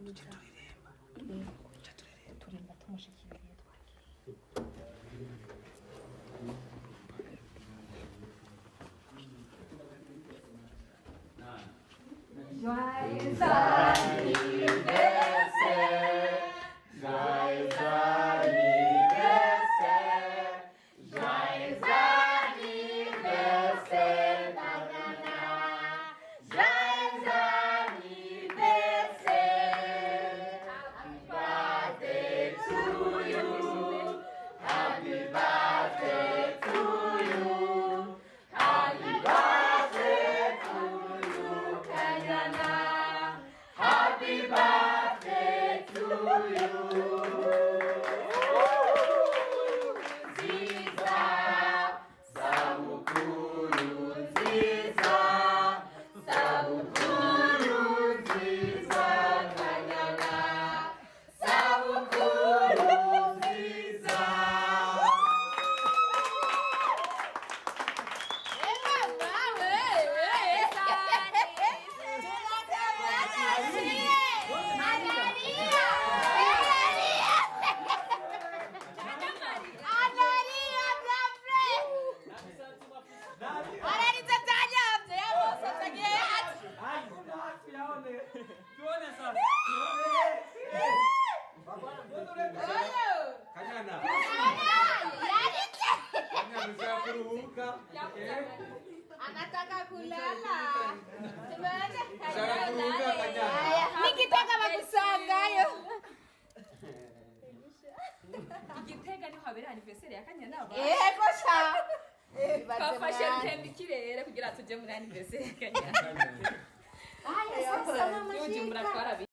Turirimba. Turirimba tumushikiriye, twagiye. Joyeux anniversaire, joyeux anniversaire, joyeux anniversaire, Banana, joyeux anniversaire. Happy birthday to you, happy birthday to you, happy birthday to you, Kanyana. Happy birthday to you. Nziza, sabukuru nziza, sabukuru nziza, Kanyana, sabukuru nziza. Tuone sasa. Kanyana. Kanyana, ushaka kuruhuka? Anataka kulala. Ushaka kuruhuka, Kanyana? Nikitaka bakusangayo. Igitega niho habera anniversaire ya Kanyana. Yego sha. Twafashe rutemba ikirere kugira tujye muri anniversaire ya Kanyana. Aya sasa mama. Bujumbura twarabi.